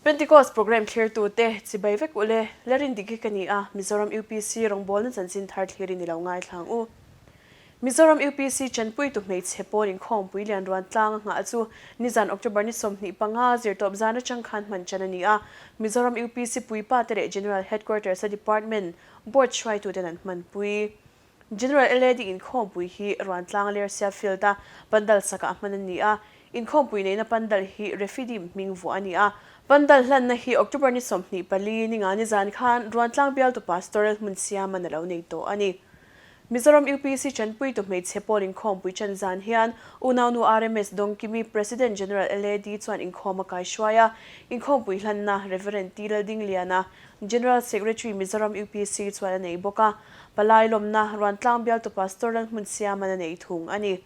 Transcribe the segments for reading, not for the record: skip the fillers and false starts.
Pentecost Programme thlirtute chibai vek u le, la rin dik hi ka ni a, Mizoram UPC rawngbawlna chanchin thar thlirin i lo ngaithla ang u. Mizoram UPC chanpuitu hmeichhe pawl inkhawmpui lian ruan tlang a nghah chu nizan October ni 25 zirtawp zan atang khan hman chan a ni a, Mizoram UPC puipa te leh General Headquarters a Department Board hruaituten an hmanpui. General LAD inkhawmpui hi Ruantlang Lersia Field a pandal sakah hman a ni a, inkhawmpui neihna pandal hi Refidim hming vuah a ni a. Pandal hlanna hi October ni 24 ninga nizan khan Ruantlang bialtu Pastoral hmun siaman a lo nei tawh a ni. Mizoram UPC chanpuitu hmeichhe pawl inkhawmpui chan zan hian unaunu RMS Dawngkimi, President General LAD chuan inkhawm a kaihruai a, inkhawmpui hlanna Rev. T Laldingliana, General Secretary Mizoram UPC chuan a nei bawk a, palai lawmna Ruantlang bialtu Pastor Lalhmunsiaman a nei thung a ni.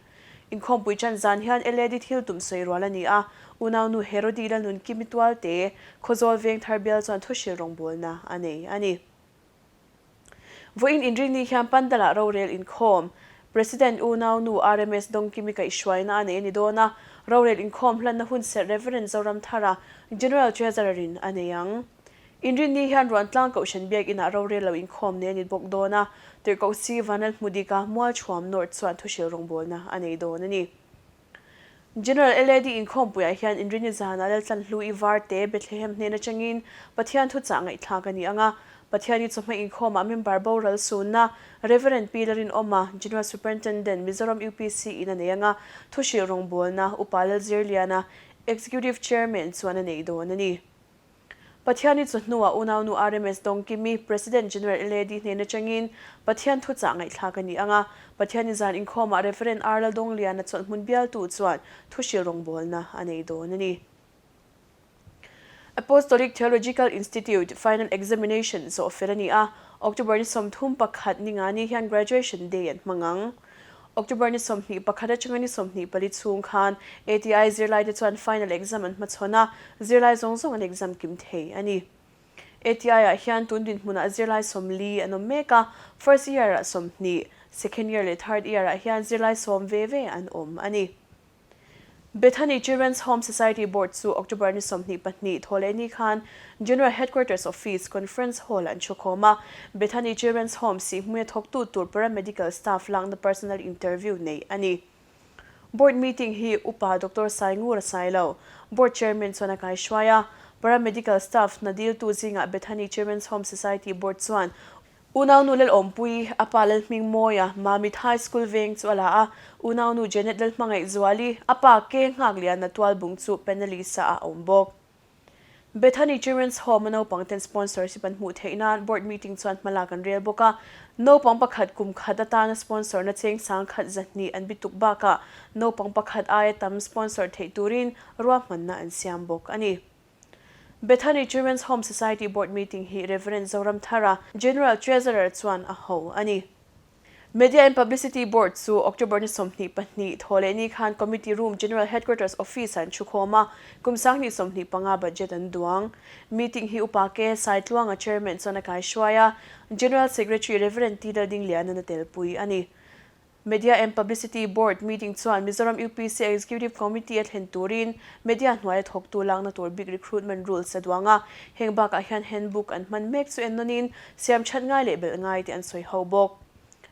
Inkhawmpui chan zan hian LAD thil tum sawi rual a ni a, unaunu Herodi Lalnunkimi Tualte, Khawzawl Vengthar bial chuan thuhril rawngbawlna a nei a ni. Vawiin inrinni hian Pandal-ah rorel inkhawm, President unaunu RMS Dawngkimi kaihhruaina a nei a ni dawn a, rorel inkhawm hlanna hunserh Rev. Zoramthara, General Treasurer-in a nei ang. Inrinni hian Ruantlang Kohhran Biakinah rorel lo inkhawm nei a ni bawk dawn a, Tirhkoh Si Vanlalhmudika Mualchhuam North chuan thuhril rawngbawlna a nei dawn a ni. General LAD inkhawmpuiah hian Inrini zanah Laltlanhlu i Varte, Bethlehem hnen atangin Pathian thuchah ngaihthlak a ni ang a. Pathiani chawhma inkhawmah member boral sunna Rev. Pi Larinawma, General Superintendent, Mizoram UPC in a nei ang a, thuhrilh rawngbawlna Upa Lalzirliana, Executive Chairman chuan a nei dawn a ni. Pathiani chu hnuah unaunu RMS Dawngkimi, President General LAD hnen atangin Pathian thuchah ngaihthlak a ni ang a, Pathiani zan inkhawmah Rev. R. Laldawngliana chawlhhmun bialtu chuan thuhril rawngbawlna a nei dawn a ni. Apostolic Theological Institute Final Examination zawh fel a ni a, October ni 31 ni nga ni hian Graduation Day an hmang ang. October ni 21 atanga ni 24 chhung khan ATI zirlaite chuan final exam an hmachhawn a, zirlai zawng zawng an exam kim thei a ni. ATI-ah hian tun dinhmunah zirlai 40 an awm mek a, first year-ah 20, second year leh third year-ah hian zirlai 10 ve ve an awm a ni. Bethany Children's Home Society Board chu October ni 22 thawhlehni khan General Headquarters Office Conference Hall an thukhawm a, Bethany Children's Home sihhmuia thawktu tur paramedical staff lakna personal interview nei a ni. Board meeting hi Upa Doctor Saingura Sailo, Board Chairman chuan a kaihruai a, paramedical staff hna diltu zingah Bethany Children's Home Society Board chuan Unaunu Lalawmpui, a pa Lalhmingmawia, Mamit High School veng chu a la a, unaunu Janet Lalhmangaihzuali, a pa Ke Nghakliana tualbung chu Penalisa ah a awm bawk. Bethany Children's Home a naupang ten sponsorship an hmuh theih nan board meeting chuan hmalak an rel bawk a, naupang pakhat kum khat atana sponsor na cheng 1,200 an bituk bakah naupang pakhat aia tam sponsor theih turin ruahmanna an siam bawk a ni. Bethany Children's Home Society Board meeting hi Rev. Zoramthara, General Treasurer chuan a ho a ni. Media and Publicity Board chu October ni 22 thawhlehni khan Committee Room General Headquarters Office an thukhawm a, kum 2025 budget an duang. Meeting hi Upa K. Saitluanga Chairman chuan a kaihruai a, General Secretary Rev. T. Laldingliana'n a telpui a ni. Media and Publicity Board meeting chuan Mizoram UPC Executive Committee a thlen turin media hnuaia thawktu lakna tur bik recruitment rules a duang a, heng bakah hian handbook an hman mek chu ennawnin siam that ngai leh belh ngai tih an sawi ho bawk.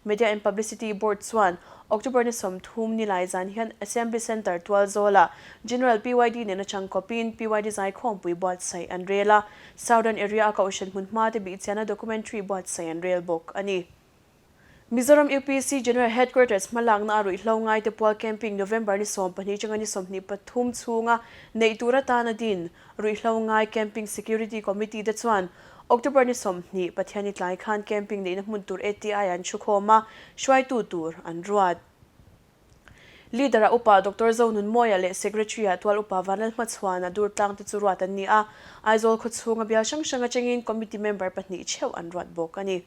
Media and Publicity Board chuan October ni 30 ni lai zan hian Assembly Centre Tualzawlah General PYD nena changkawpin PYD zaikhawmpui buatsaih an rel a, Southern Area a kohhran hmunhma te bihchianna documentary buatsaih an rel bawk a ni. Mizoram UPC General Headquarters hmalakna a ruihhlo ngaite pual camping November ni 14 atanga ni 23 chhunga neih tur atana din ruihhlo ngai Camping Security Committee te chuan October ni 20 Pathianni tlai khan camping neihna hmun tur ATI an thukhawm a, hruaitu tur an ruat. Leader-a upa Doctor Zonunmawia leh Secretary-a tual upa Vanlalhmachhuana Durtlang te chu ruat an ni a, Aizawl khawchhunga bial hrang hrang atangin committee member pahnih theuh an ruat bawk a ni.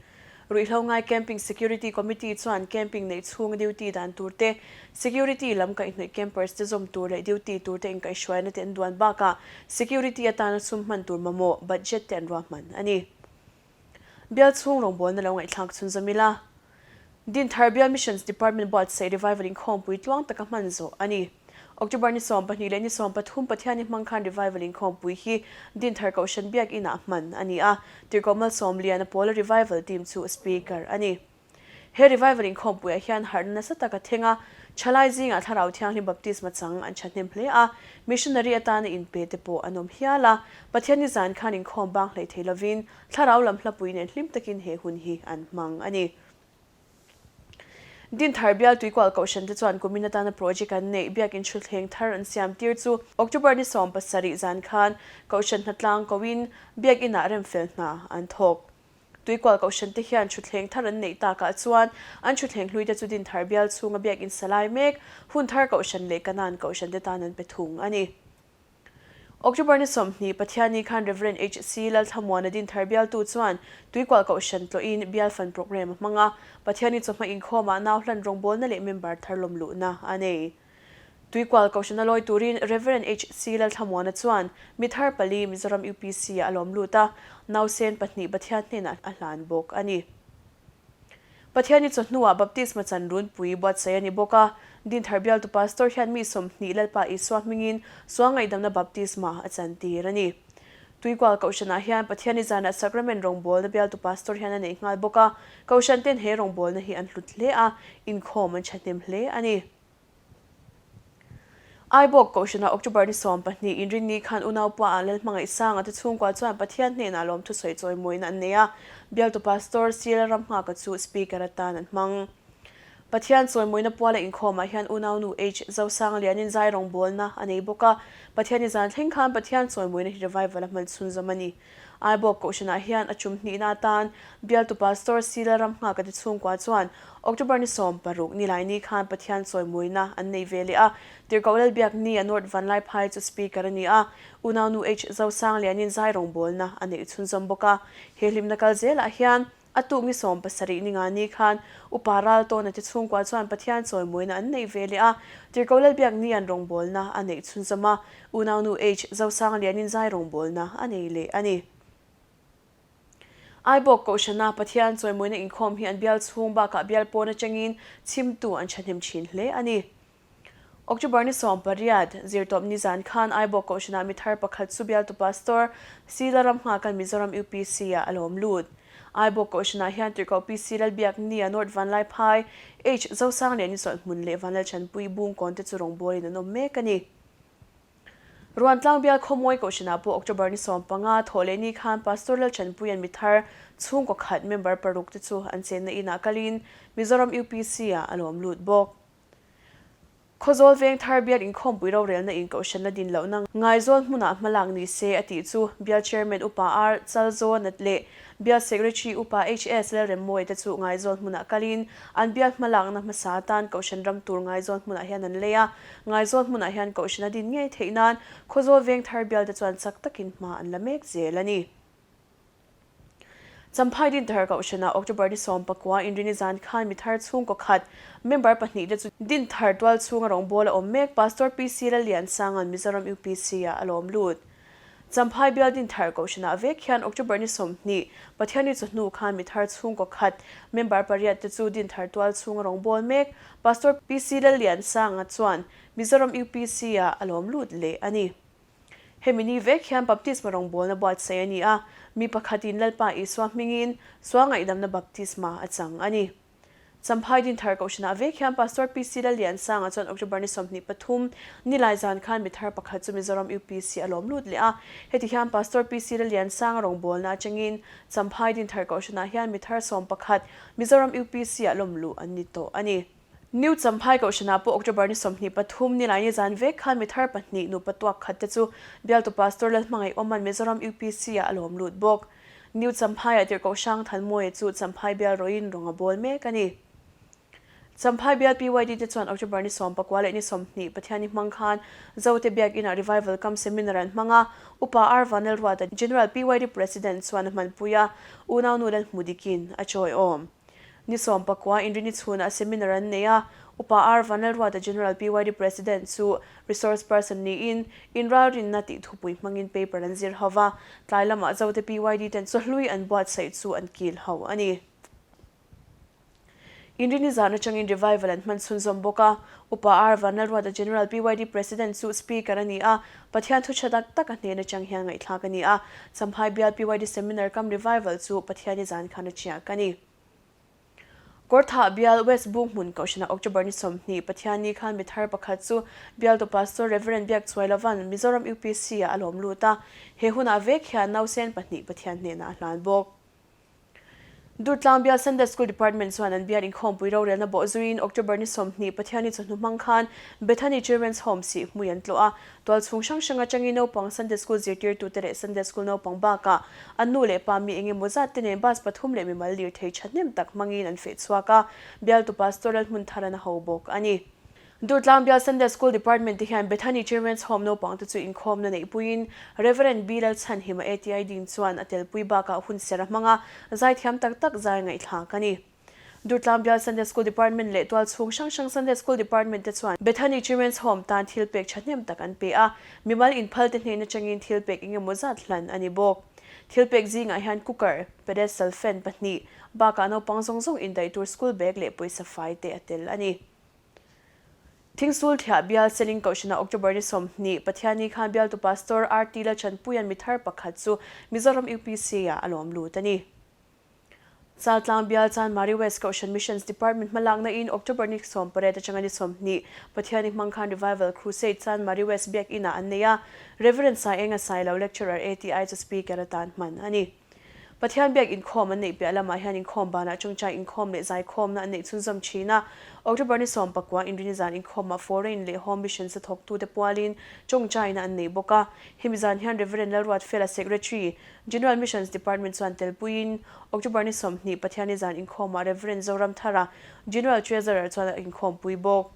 Ruihhlo ngai Camping Security Committee chuan camping neih chhunga duty dan tur te, security lam kaihhnawih campers te zawm tur leh duty tur te inkaihhruaina te an duan bakah security atana sum hman tur mamawh, budget, te an ruahman a ni. Bial chhung rawngbawlna lo ngaihthlak chhunzawm ila. Dinthar Bial Missions Department buatsaih Revival inkhawmpui tluang taka hman zawh a ni. October ni 12 leh ni 13 Pathianni hmang khan Revival inkhawmpui hi Dinthar Kohhran Biak Inah hman a ni a, Tirhkoh Malsawmliana pawla Revival team chu Speaker a ni. He Revival inkhawmpuiah hian harhna nasa tak a thleng a, thalai zingah Thlarau Thianghlim Baptisma chang an thahnem hle a, missionary atana inpe te pawh an awm hial a, Pathianni zan khan inkhawm bang hlei thei lovin Thlarau lam hlapui nen hlim takin he hun hi an hmang a ni. Dinthar bial Tuikual Kohhran te chuan kumin atana project an neih Biakin Thuthleng thar an siam tir chu October ni 17 zan khan Kohhran hnatlang koin Biakinah remfel hna an thawk. Tuikual Kohhran te hian thutthleng thar an neih takah chuan an thutthleng hlui te chu Dinthar bial chhunga Biakin sa lai mek, Hunthar Kohhran leh Kanan Kohhran te tan an pe thung a ni. October ni 20, Pathianni khan Rev. HC Lalthlamuana Dinthar bialtu chuan Tuikual Kohhran tlawhin bial fan programme a hmang a, Pathianni chawhma inkhawmah nau hlan rawngbawlna leh member thar lawmluhna a nei. Tuikual Kohhrana lawi turin Rev. HC Lalthlamuana chuan mi thar pali Mizoram UPC-ah a lawm lut a, nausen pahnih Pathian hnenah a hlan bawk a ni. Pathianni chawhnuah Baptisma chan runpui buatsaih a ni bawk a, Dinthar bialtu Pastor hian mi 20 Lalpa Isua hmingin sual ngaihdamna Baptisma a chantir a ni. Tuikual Kohhranah hian Pathianni zanah Sacrament rawngbawlna bialtu Pastor hian a neih nghal bawk a, Kohhran ten he rawngbawlna hi an hlut hle a, inkhawm an thahnem hle a ni. Aibawk Kohhranah October ni 12 inrinni khan unaupa ah Lalhmangaihsanga te chhungkua chuan Pathian hnenah lawmthusawi chawimawina an nei a, bialtu Pastor Sila Ramnghaka chu Speaker atan an hmang. Pathian chawimawina puala inkhawmah hian unaunu H Zosanglianin zai rawngbawlna a nei bawk a, Pathianni zan thleng khan Pathian chawimawina hi revival a hman chhunzawm a ni. Aibawk Kohhranah hian a tum hnihna atan bialtu Pastor Sila Ramnghaka te chhungkua chuan October ni 16 Nilaini khan Pathian chawimawina an nei ve leh a, Tirhkoh Lalbiakni a North Vanlaiphai chu Speaker a ni a, unaunu H Zosanglianin zai rawngbawlna a neih chhunzawm bawk a, he hlimna kal zelah hian A tuk ni 70 ni nga ni khan Upa Raltawna te chhungkua chuan Pathian chawimawina an neih ve leh a, Tirhkoh Lalbiakni an rawngbawlna a neih chhunzawm a, unaunu H. Zosanglianin zai rawngbawlna a nei leh a ni. Aibawk Kohhrana Pathian chawimawina inkhawm hi an bial chhung bakah bial pawn atangin chhimtu an thahnem thin hle a ni. October ni 18, Zirtawp ni zan khan Aibawk Kohhranah mi thar pakhat chu bialtu Pastor Sila Ramnghakan Mizoram UPC-ah a lawm lut. Aibawk Kohhranah hian Tirhkoh PC Lalbiaknia North Vanlaiphai, H Zosanglian Chawlhhmun leh Vanlalthanpui Bungkawn te chu rawngbawlin an awm mek a ni. Ruantlang bial Khawmawi Kohhranah pawh October ni 15, Thawhlehni khan Pastor Lalthanpuia'n mi thar chhungkaw khat member paruk te chu an chenna inah kalin Mizoram UPC-ah a lawm lut bawk. Khawzawl veng thar bial inkhawmpui rorelna in kohhranna din lohna Ngaizawl hmunah hmalak ni se a tih chu Bial Chairman Upa R Chalzawna leh Bial Secretary Upa HS Lalremmawia te chu Ngaizawl hmunah kalin an bial hmalakna hmasa atan kohhran ram tur Ngaizawl hmunah hian an lei a, Ngaizawl hmunah hian kohhran a din ngei theih nan Khawzawl veng thar bial te chuan chak takin hma an la mek zel a ni. Champhai Dinthar Kohhranah October ni 19 Inrini zan khan mi thar chhungkaw khat member pahnih te chu Dinthar tual chhunga rawngbâwl a awm mek Pastor PC Lalliansanga'n Mizoram UPC-ah a lawm lut. Champhai bial Dinthar Kohhranah vek hian October ni 20 Pathianni chawhnu khan mi thar chhungkaw khat member pariat te chu Dinthar tual chhunga rawngbâwl mek Pastor PC Lalliansanga chuan Mizoram UPC-ah a lawm lut leh a ni. Hemi ni vek hian baptisma rawngbawlna buatsaih a ni a, mi pakhatin Lalpa Isua hmingin sual ngaihdamna baptisma a chang a ni. Champhai Dinthar Kohhranah vek hian Pastor PC Lalliansanga chuan October ni 23 nilai zan khan mi thar pakhat chu Mizoram UPC a lawm lut leh a. Heti hian Pastor PC Lalliansanga rawngbawlna atangin Champhai Dinthar Kohhranah hian mi thar 11 Mizoram UPC-ah lawm luh an ni tawh a ni. New Champhai Kohhranah pawh October ni 23 Nilaini zan vek khan mi thar pahnih nupa tuak khat te chu bialtu Pastor Lalhmangaihawma'n Mizoram UPC-ah a lawm lut bawk. New Champhaiah Tirhkoh Hrangthanmawia chu Champhai bial rawhin rawng a bawl mek a ni. Champhai bial PYD te chuan October ni 19 leh ni 20 Pathianni hmang khan Zote Biakinah Revival Cum Seminar an hmang a, Upa R Vanlalruata, General PYD President chuan a hmanpui a, unaunu Lalhmudikin a chawiawm. Ni 19 Inrini chhunah seminar an nei a, Upa R Vanlalruata General PYD President chu Resource Person niin inralrinna tih thupui hmangin paper an zir ho va, tlai lamah Zote PYD ten chawhlui an buatsaih chu an kil ho a ni. Inrini zan atangin revival an hman chhunzawm bawk a. Upa R Vanlalruata General PYD President chu Speaker a ni a, Pathian thu tha tak tak a hnen atang hian ngaihthlak a ni a. Champhai Bial PYD Seminar kam revival chu Pathiani zan khan a chiak a ni. Kawrthah Bial West Bunghmun Kohhranah October ni 20 Pathianni khan mi thar pakhat chu Bialtu Pastor Rev. Biakchuailovan Mizoram UPC ah a lawm lut a, he hunah vek hian nausen pahnih Pathian hnenah a hlan bawk. Durtlang Bial Sunday School Department chuan an bial inkhawmpui rorelna bawh zuiin October ni 20 Pathianni chawhnu hmang khan Bethany Children's Home sih hmui an tlawh a, Tualchhung hrang hrang atangin naupang Sunday School zirtirtute leh Sunday School naupang bakah an nu leh pa mi eng emaw zat te nen bus pathum leh mimal lirthei thahnem tak hmangin an feh chhuak a, bialtu Pastor Lalhmuntharan a ho bawk a ni. Durtlang Bial Sunday School Department te hian Bethany Children's Home naupang te chu inkhawmna neihpuiin Rev. B. Lalchhanhima ATI Dean chuan a telpui bakah hun ser a hmang a, zaithiam tak tak zai ngaihthlak a ni. Durtlang Bial Sunday School Department leh tualchhung hrang hrang Sunday School Department te chuan Bethany Children's Home tan thil pek thahnem tak an pe a, mimal inphal te hnen atangin thil pek engemaw zat hlan a ni bawk. Thil pek zingah hian cooker, pedestal fan pahnih, bakah naupang zawng zawng indaih tur school bag leh pawisa fai te a tel a ni. Thingsul Thiah Bial Seling Kohhranah October ni 20, Pathianni khan bialtu Pastor RT Lalchanpuia'n mi thar pakhat chu Mizoram UPC-ah a lawm lut a ni. Chaltlang Bial Chanmari West Kohhran Missions Department hmalakna in October ni 18 atanga ni 20, Pathianni hmang khan Revival Crusade Chanmari West Biak Inn-ah an nei a, Rev. Saienga Sailo Lecturer ATI chu Speaker atan hman a ni. Pathian biak inkhawm an neih piah lamah hian inkhawm banah tawngtai inkhawm leh zaikhawmna an neih chhunzawm thin a, October ni 19 Inrini zan inkhawmah Foreign leh Home Missions a thawktute pualin tawngtaina an nei bawk a, hemi zan hian Rev. Lalruatfela Secretary, General Missions Department chuan telpuiin October ni 20 Pathianni zan inkhawmah Rev. Zoramthara, General Treasurer chuan a inkhawmpui bawk.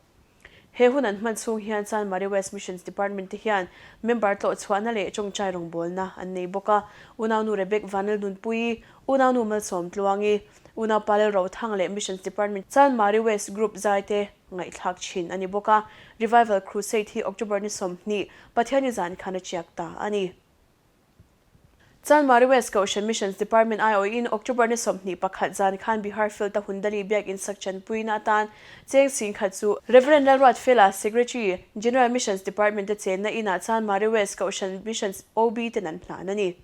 He hun an hman chhung hian Chanmari West Missions Department te hian member tlawh chhuahna leh tawngtai rawngbawlna an nei bawk a. Unaunu Rebek Vanlalnunpuii, Unaunu Malsawm Tluangi, Unau Palel Rothang leh Missions Department Chanmari West Group zai te ngaihthlak thin a ni bawk a. Revival Crusade hi October ni 20 Pathianni zan khan a chiak ta a ni. Chanmari West Kohhran Missions Department aiawhin October ni 21 zan khan Bihar Field-a Hundali Biak In sak chanpuina atan cheng 10,000 chu Rev. Lalruatfela, Secretary, General Missions Department te chenna inah Chanmari West Kohhran Missions OB ten an hlan a ni.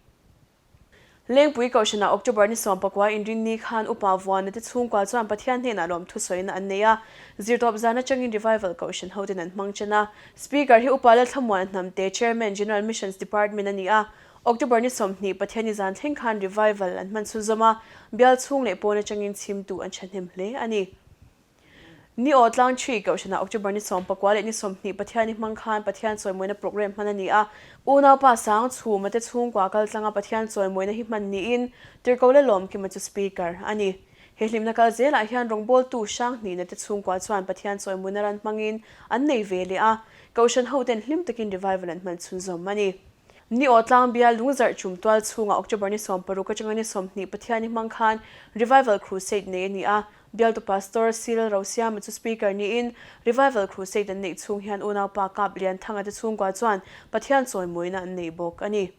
Lengpui Kohhranah October ni 19 inrinni khan Upa Vuana te chhungkua chuan Pathian hnenah lawmthu sawina an nei a, zirtawp zan atangin Revival Kohhran hoten an hmang chen a. Speaker hi Upa Lalthlamuan Hnamte, Chairman, General Missions Department a ni a. October ni 20, Pathianni zan thleng khan Revival an hman chhunzawm a, bial chhung leh pawn atangin chhimtu an thahnem hle a ni. Ni aw tlang thi Kohhranah October ni 19 leh ni 20 Pathianni hmang khan Pathian chawimawina programme hman a ni a. Unaupa Sang Chhuma te chhungkua kal tlanga Pathian chawimawina hi hman niin Tirhkoh Lalawmkima chu Speaker a ni. He hlimna kal zelah hian rawngbawltu hrang hnihna te chhungkua chuan Pathian chawimawina ran hmangin an nei ve leh a, Kohhran hoten hlim takin revival an hman chhunzawm a ni. Ni aw tlang bial lungzarh chum tual chhungah October ni 16 atanga ni 20 Pathianni hmang khan Revival Crusade nei a ni a, bialtu Pastor Cyril Rosiama chu Speaker niin Revival Crusade an neih chhung hian unaupa Kap Lianthanga te chhungkua chuan Pathian chawimawina an nei bawk a ni.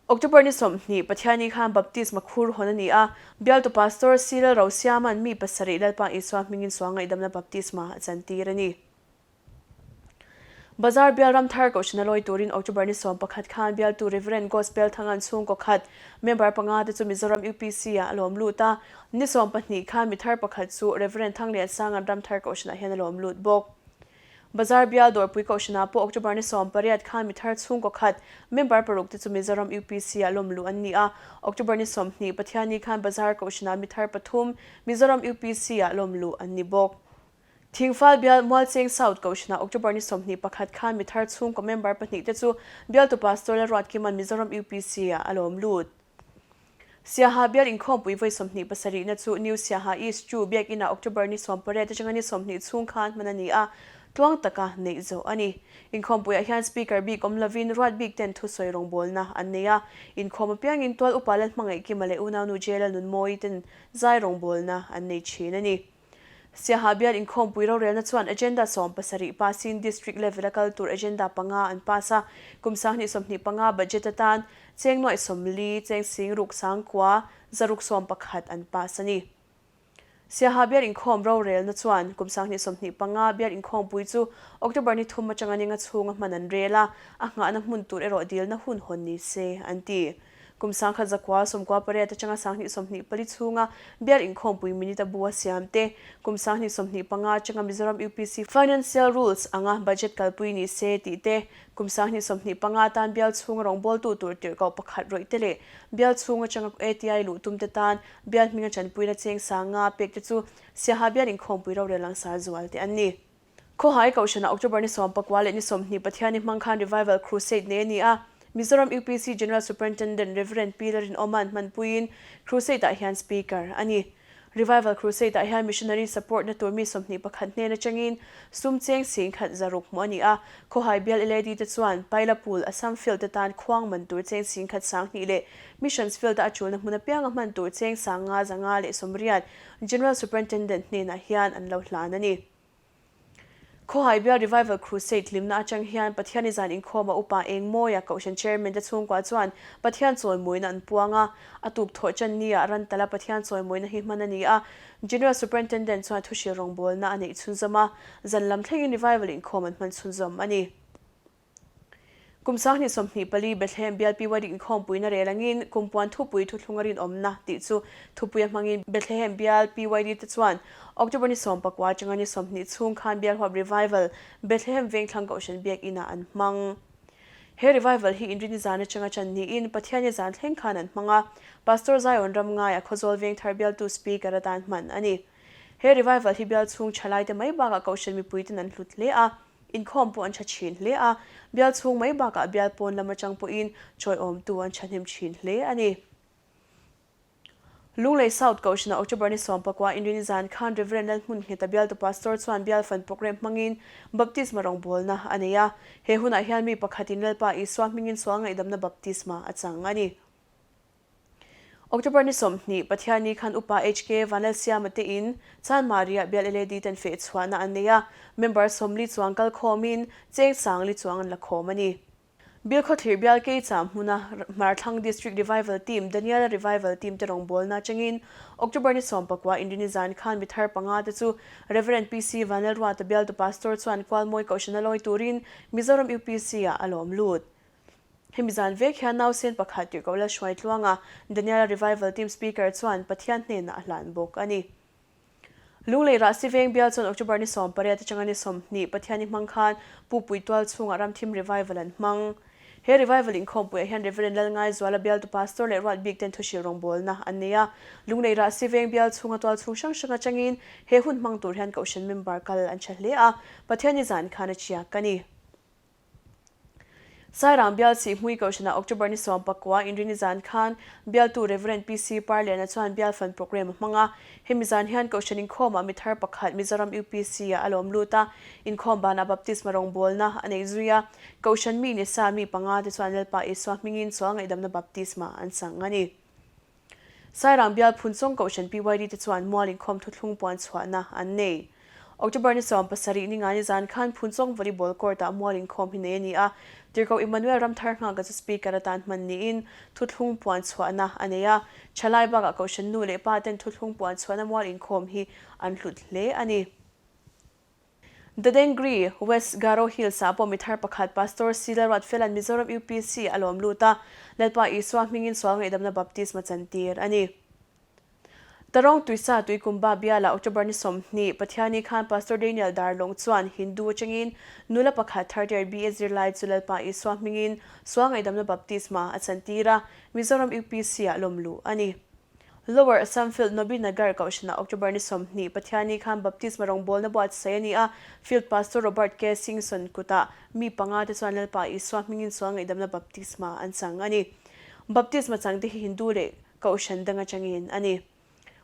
October ni 20, Pathianni khan Baptisma khur hawn a ni a, bialtu Pastor Cyril Rosiama'n mi pasarih Lalpa Isua hmingin sual ngaihdamna baptisma a chantir a ni. Bazar bial Ramthar Kohhran a lawi turin October ni 11 khan bialtu Rev. Gospel Thangan chhungkaw khat member panga te chu Mizoram UPC ah a lawm lut a, ni 12 khan mithar pakhat chu Rev. Thangliansanga'n Ramthar Kohhranah hian a lawm lut bawk. Bazar bial Dawrpui Kohhranah pawh October ni 18 khan mithar chhungkaw khat member paruk te chu Mizoram UPC ah lawm luh an ni a, October ni 20 Pathianni khan Bazar Kohhranah mithar pathum Mizoram UPC ah lawm luh an ni bawk. Thingfal bial Mualcheng South Kohhranah October ni 21 khan mithar chhungkaw member pahnih te chu bialtu Pastor Lalruatkima'n Mizoram UPC ah a lawm lut. Siaha bial inkhawmpui vawi 27 na chu New Siaha East chu Biak Inah October ni 18 atanga ni 20 chhung khan hman a ni a, tluang taka neih zawh a ni. Inkhawmpuiah hian Speaker bik awm lovin ruat bik ten thusawi rawngbawlna an nei a, inkhawm apiangin tual upa Lalhmangaihkima leh unaunu Jail-a Nunmawii ten zai rawngbawlna an nei thin a ni. Siaha bial inkhawmpui rorelna chuan agenda 17 passin district level a kal tur agenda panga an pass a, kum 2025 budget atan cheng nuaih 40, cheng 6911 an pass a ni. Siaha bial inkhawm rorelna chuan kum 2025 bial inkhawmpui chu October ni thum atanga ni nga chhunga hman an rel a, a nghahna hmun tur erawh dilna hun hawn ni se an ti. Kum 1998 atanga 2024 chhunga bial inkhawmpui minute a bu a siam te, kum 2025 atanga Mizoram UPC Financial Rules anga budget kalpui ni se tih te, Kum 2025 atan bial chhunga rawngbawltu tur tirhkoh pakhat rawih te leh bial chhung atanga ATI luh tum te tan bial hminga tanpuina cheng sanga pek te chu Siaha bial inkhawmpui rorel langsar zual te an ni. Khawhai Kohhranah October ni 19 leh ni 20 Pathianni hmang khan Revival Crusade nei a ni a, Mizoram UPC General Superintendent Rev. Pi Larinawma'n hmanpuiin Crusade ah hian Speaker a ni. Revival Crusade ah hian Missionary support na tur mi 21 hnen atangin sum cheng 10,000 hmuh a ni a, Khawhai bial LAD te chuan Pailapul, Assam Field te tan khuang man tur cheng 10,200 leh Missions Field a a tulna hmun apianga hman tur cheng 5,580 General Superintendent hnenah hian an lo hlan a ni. Khawhai bial Revival Crusade hlimna atang hian Pathiani zan inkhawma upa eng mawia Kohhran Chairman te chhungkua chuan Pathian chawimawina an puang a, a tuk thawh chan nia Rantala Pathian chawimawina hi hman a ni a, General Superintendent chuan thuhrilh rawngbawlna a neih chhunzawm a, zan lam thlengin Revival inkhawm an hman chhunzawm a ni. Kum 2024 Bethlehem bial PYD inkhawmpuina rel angin Kumpuan thupui thuthlung a rinawmna tih chu thupui a hmangin Bethlehem bial PYD te chuan October ni 19 atanga ni 20 chhung khan bial huap revival Bethlehem Vengthlang Kohhran Biakinah an hmang. He revival hi Inrini zan atanga chan niin Pathiani zan thleng khan an hmang a, Pastor Zion Ramngaia Khawzawl Vengthar bialtu Speaker atan hman a ni. He revival hi bial chhung thalaite mai bakah Kohhran mipuiten an hlut hle a. Inkhawm pawh an tha thin hle a, bial chhung mai bakah bial pawn lam atang pawhin chawiawmtu an thahnem thin hle a ni. Lunglei South Kohhranah October ni 19 Inrini zan khan Rev. Lalhmunnghet-a bialtu Pastor chuan bial fan programme hmangin Baptisma rawngbawlna a nei a. He hunah hian mi pakhatin Lalpa Isua hmingin sual ngaihdamna baptisma a chang a ni. October ni 20, Pathianni khan Upa HK Vanlalsiama te in Chanmari-ah bial LAD ten feh chhuahna an nei a, member 40 chuang kal khawmin cheng 40 chuang an la khawm a ni. Bilkhawthlir bial Keicham hmuna Hmarthlang District Revival Team Daniela Revival Team te rawngbawlna atangin October ni 19 Inrini zan khan mi thar panga te chu Rev. PC Vanlalruata bialtu Pastor chuan Kualmawi Kohhrana lawi turin Mizoram UPC-ah a lawm lut. Hemi zan vek hian nausen pakhat tirhkoh la hruai tluang a, Daniela Revival Team Speaker chuan Pathian hnenah a hlan bawk a ni. Lunglei Rahsi Veng bial chuan October ni 18 atanga ni 20 Pathianni hmang khan Pupui tual chhungah Ramthim Revival an hmang. He Revival inkhawmpuiah hian Rev. Lalngaizuala bialtu Pastor leh Ruat bik ten thuhrilh rawngbawlna an nei a. Lunglei Rahsi Veng bial chhunga tual chhung hrang hrang atangin he hun hmang tur hian Kohhran member kal an tha hle a, Pathianni zan khan a chiak a ni. Sairang bial Sihhmui Kohhranah October ni 19 Inrini zan khan bialtu Rev. PC Parliana chuan bial fan programme a hmang a. Hemi zan hian Kohhran inkhawmah mi thar pakhat Mizoram UPC-ah a lawm lut a, inkhawm banah baptisma rawngbawlna a nei zui a. Kohhran mi ni sa mi panga te chuan Lalpa Isua hmingin sual ngaihdamna baptisma an chang a ni. Sairang bial Phunchawng Kohhran PYD te chuan mual inkhawm thuthlung puan chhuahna an nei. October ni 17 ni ngani zan khan Phunchawng Volleyball Court ah mual inkhawm hi nei a ni a, Tirhkoh Emmanuel Ramthar Nghaka chu Speaker atan hman niin thuthlung puan chhuahna a nei a, Thalai bakah Kohhran nu leh pa ten thuthlung puan chhuahna mual inkhawm hi an hlut hle a ni. Dadengri, West Garo Hills ah pawh mi thar pakhat Pastor C. Lalruatfela'n Mizoram UPC a lawm lut a, Lalpa Isua hmingin sual ngaihdamna baptisma chantir a ni. Tarong Tuisa Tuikumba bialah October ni 20, Pathiani khan Pastor Daniel Darlawng chuan Hindu atangin nula pakhat third year BA zirlai chu Lalpa Isua hmingin sual ngaihdamna baptisma a chantir a, Mizoram UPC ah lawm luh a ni. Lower Assam Field Nobi Nagar Kohhranah October ni 20, Pathiani khan Baptisma rawngbawlna buatsaih a ni a, Field Pastor Robert K. Singson kutah mi panga te chuan Lalpa Isua hmingin sual ngaihdamna baptisma an chang a ni. Baptisma changte hi Hindu leh Kohhran dang atangin a ni.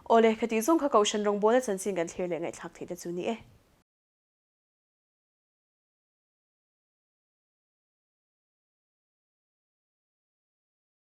Awle, khati zawng kha Kohhran rawngbawlna chanchin kan thlir leh ngaihthlak theih te chu ni e.